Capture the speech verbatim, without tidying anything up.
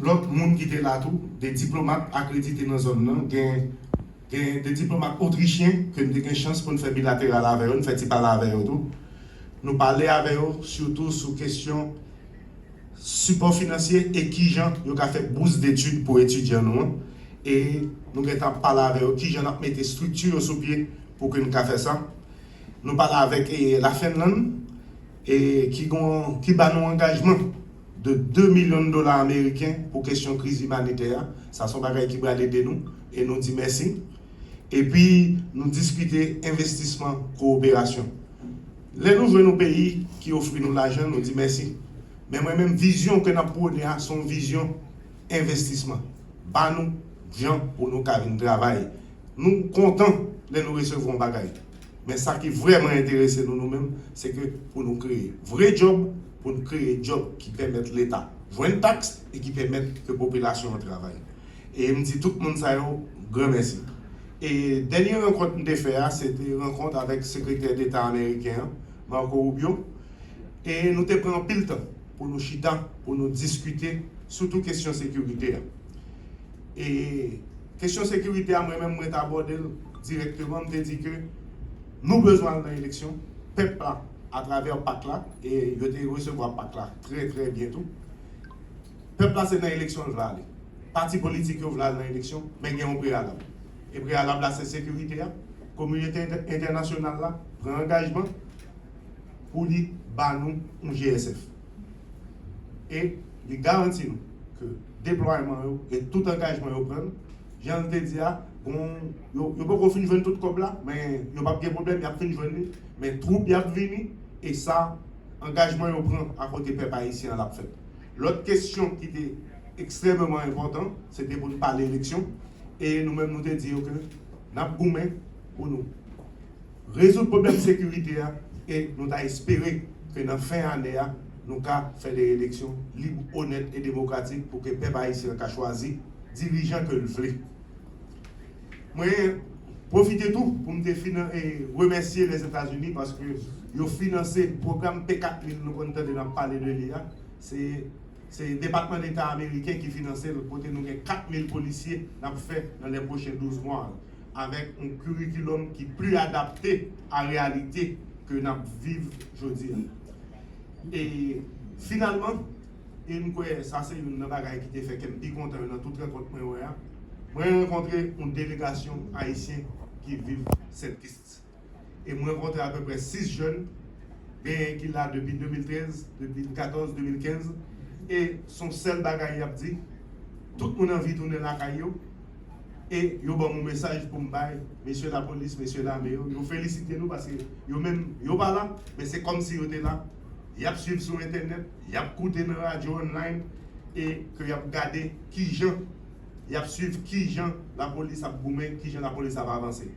Lòt moun ki te la tou, de diplomat akredite nan zòn nan, gen, gen de diplomat otrichyen ke n te gen chans pou n fè bilateral avè yo, n fè ti pale avè yo tou. Nou pale avè yo sitou sou kesyon sipò finansye e kijan yo ka fè bous detid pou etidyan nou an. E nou gentan ap pale avè yo kijan n ap mete estrikti yo sou pye pou ke n ka fè sa. Nou pale avèk e, la Fenlann, e, ki gon, ki ba nou angajman de de milyon dola ameriken pou kesyon kriz imanitè a. Sa se yon bagay ki pral ede nou, e nou di mèsi. Epi, nou diskite envestisman, kowoperasyon. Lè nou jwenn yon peyi ki ofri nou lajan, nou di mèsi. Men mwen menm, vizyon ke n ap pwone a, se yon vizyon envestisman. Ba nou jan pou nou ka vin travay. Nou kontan lè nou resevwa yon bagay. Men sa ki vrèman enterese nou, nou menm, se ke pou nou kreye vre djòb, pou nou kreye djòb ki pèmèt Leta jwenn taks e ki pèmèt ke popilasyon an travay. E m di tout moun sa yo granmèsi. E dènye rankont m te fè a, se te rankont avèk Sekretè Deta ameriken an, Marco Rubio. E nou te pran anpil tan pou nou chita, pou nou diskite, sitou kesyon sekirite a. E kesyon sekirite a, mwen menm, mwen te abòde l dirèkteman, m te di ke nou bezwen al nan eleksyon, pèp la, atravè pak la, e yo te resevwa pak la trè, trè byen tou. Pèp la se nan eleksyon l vle ale. Pati politik yo vle al nan eleksyon, men gen yon preyalab. E preyalab la se sekirite a. Kominote entè-, entènasyonal la pran angajman pou li ba nou yon G S F. E li garanti nou ke deplwayman yo e tout angajman yo pran, jan l te di a, bon, yo, yo poko fin jwenn tout kòb la, men yo p ap gen pwoblèm, y ap fin jwenn li, men twoup y ap vini, e sa, angajman yo pran akote pèp ayisyen an l ap fèt. Lòt kesyon ki te ekstrèmeman enpòtan, se te pou n pale eleksyon, e nou menm nou te di yo ke n ap goumen pou nou rezoud pwoblèm sekirite a, e nou ta espere ke nan fen ane a, nou ka fè de eleksyon lib, onèt e demokratik pou ke pèp ayisyen an ka chwazi dirijan ke l vle. Mwen pwofite tou pou m te finan-, e, remèsye Lèzetazini paske yo finanse pwogram P kat mil nou konn tande n ap pale de li a. Se, se Depatman Deta ameriken ki finanse l, kote nou gen kat mil polisye n ap fè nan lè pwochen douz mwa, avèk yon kirikilòm ki pli adapte a reyalite ke n ap viv jodi a. E finalman, e m kwè sa se youn nan bagay ki te fè kè m pi kontan nan tout rankont mwen wè a, mwen rankontre yon delegasyon ayisyen ki viv Sent Kist. E m rankontre apeprè sis jèn, genyen ki la depi de mil trèz, de mil katòz, de mil kenz, e se yon sèl bagay y ap di, tout moun anvi tounen lakay yo, e yo ban m yon mesaj pou m bay mesye lapolis, mesye lame yo. Yo felisite nou paske yo menm, yo pa la, men se kòmsi yo te la. Y ap swiv sou entènèt, y ap koute nan radyo online, e ke y ap gade kijan, y ap swiv kijan lapolis ap goumen, kijan lapolis ap avanse.